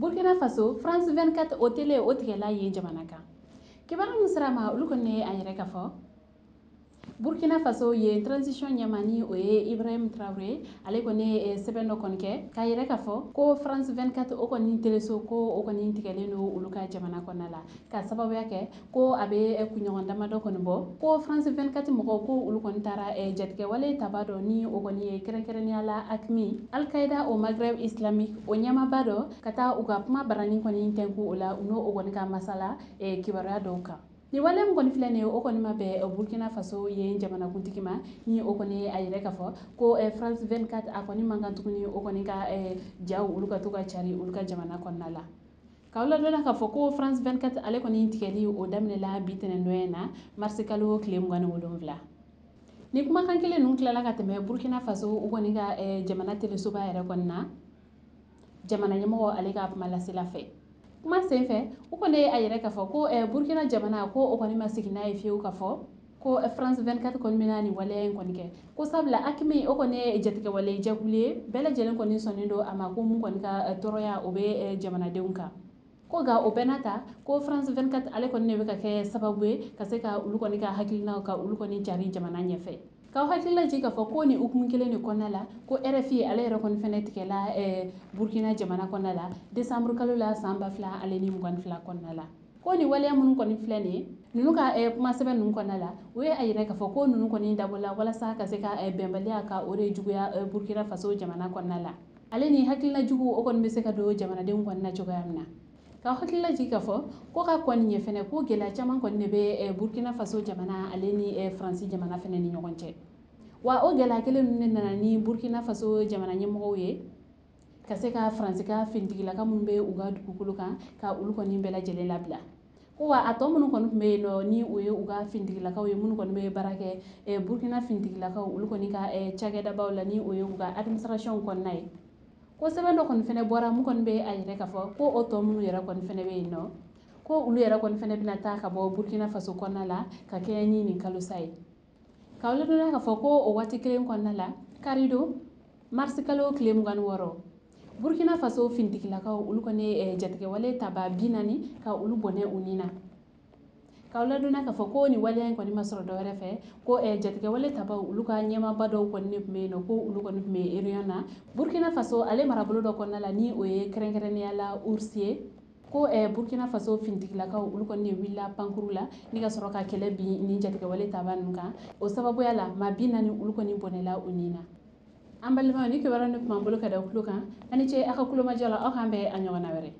Burkina Faso, France 24 o télé o tigɛla yen jamana kan. Kibaruya min sera ma, olu kɔni ye a yɛrɛ ka fɔ Burkina Faso ye transition ɲɛmaa, ni o ye Ibrahim Traoré, ale kɔni ye sɛbɛn dɔ kɔni kɛ k'a yɛrɛ k'a fɔ ko France 24 o kɔni teleso, ko o kɔni tigɛlen don olu ka jamana kɔnɔna la, ka sababuya kɛ ko a bɛ kunɲɔgɔn damadɔ kɔni bɔ ko France 24 mɔgɔw, ko olu kɔni taara jatigɛwale taba dɔ, ni o kɔni ye kɛrɛnkɛrɛnnenya la AQMI, Al-Qaïda au Maghreb islamique, o ɲɛmaaba dɔ, ka taa u ka kuma baranin kɔni tɛnku o la, u n'o o kɔni ka masala kibaruya dɔw kan. Ni wale min kɔni filɛ nin ye, o kɔni ma bɛn Burkina Faso ye jamanakuntigi ma, ni o kɔni ye a yɛrɛ k'a fɔ ko France 24 a kɔni man kan tuguni o kɔni ka jaw olu ka to ka cari olu ka jamana kɔnɔna la. K'aw ladɔnna k'a fɔ ko France 24 ale kɔni tigɛli o daminɛla bi tɛnɛndon in na, marisi kalo tile 27. Ni kumakan kelen ninnu tilala ka tɛmɛ Burkina Faso u kɔni ka jamana telesoba yɛrɛ kɔni na, jamana ɲɛmɔgɔ ale ka kuma lasela fɛ, kuma senfɛ, u kɔni ye a yɛrɛ k'a fɔ ko Burkina jamana, ko o kɔni ma sigi n'a ye fiyewu k'a fɔ ko France 24 kɔni bɛna nin waleya in kɔni kɛ, ko sabula AQMI o kɔni ye jatigɛwale jɛkulu ye, bɛɛ lajɛlen kɔni sɔnnen don a ma ko mun kɔni ka tɔɔrɔya o bɛ jamanadenw kan. Ko nka o bɛɛ n'a ta, ko France 24 ale kɔni de bɛ ka kɛ sababu ye ka se ka olu kɔni ka hakilinaw ka olu kɔni cari jamana ɲɛfɛ. K'aw hakili lajigin k'a fɔ ko nin hukumu kelen de kɔnɔna la, ko RFI ale yɛrɛ kɔni fɛnɛ tigɛla Burkina jamana kɔnɔna la décembre kalo la san 2022 kɔnɔna la. Ko nin waleya minnu kɔni filɛ nin ye, ninnu ka kuma sɛbɛn ninnu kɔnɔna la, u ye a yira k'a fɔ ko ninnu kɔni dabɔla walasa ka se ka bɛnbaliya ka o de juguya Burkina Faso jamana kɔnɔna la, ale ni hakilina jugu o kɔni bɛ se ka don jamanadenw kɔni na cogoya min na. K'aw hakili lajigin k'a fɔ ko ka kɔni ɲɛ fɛnɛ, ko gɛlɛya caman kɔni de bɛ Burkina Faso jamana ale ni Faransi jamana fɛnɛ ni ɲɔgɔn cɛ. Wa o gɛlɛya kelen ninnu de nana ni Burkina Faso jamana ɲɛmɔgɔw ye ka se ka Faransi ka finitigilaka minnu bɛ u ka dugukolo kan, ka olu kɔni bɛɛ lajɛlen labila. Ko wa a tɔ minnu kɔni tun bɛ yen nɔ, ni o ye u ka finitigilakaw ye minnu kɔni bɛ baara kɛ Burkina finitigilakaw olu kɔni ka cakɛdabaw la, ni o ye u ka administration kɔnɔna ye, ko sɛbɛn dɔ kɔni fɛnɛ bɔra mun kɔni bɛ a yɛrɛ k'a fɔ ko o tɔ minnu yɛrɛ kɔni fɛnɛ bɛ yen nɔ, ko olu yɛrɛ kɔni fɛnɛ bɛna taa ka bɔ Burkina Faso kɔnɔna la ka kɛɲɛ ni nin kalosa ye. K'aw ladɔnniya k'a fɔ ko o waati kelen kɔnɔna la, karidon marisi kalo tile 26, Burkina Faso finitigilakaw olu kɔni ye jatigɛwale taba 40 ka olu bɔnɛ u ni na. K'aw ladɔnniya k'a fɔ ko nin waleya in kɔni ma sɔrɔ dɔwɛrɛ fɛ, ko jatigɛwale tabaw olu ka ɲɛmaaba dɔw kɔni de tun bɛ yen nɔ, ko olu kɔni tun bɛ réunion na Burkina Faso ale marabolo dɔ kɔnɔna la, ni o ye kɛrɛnkɛrɛnnenya la Ours ye. Ko Burkina Faso finitigilakaw olu kɔni de wulila pankuru la ni ka sɔrɔ ka kɛlɛ bin ni jatigɛwale taba ninnu kan. O sababuya la, maa 40 olu kɔni bɔnɛla u ni na. An balimaw, ni kibaruya ni tun b'an bolo ka da tulo kan. Ani ce aw ka kulomajɔ la. Aw k'an bɛn a ɲɔgɔnna wɛrɛ.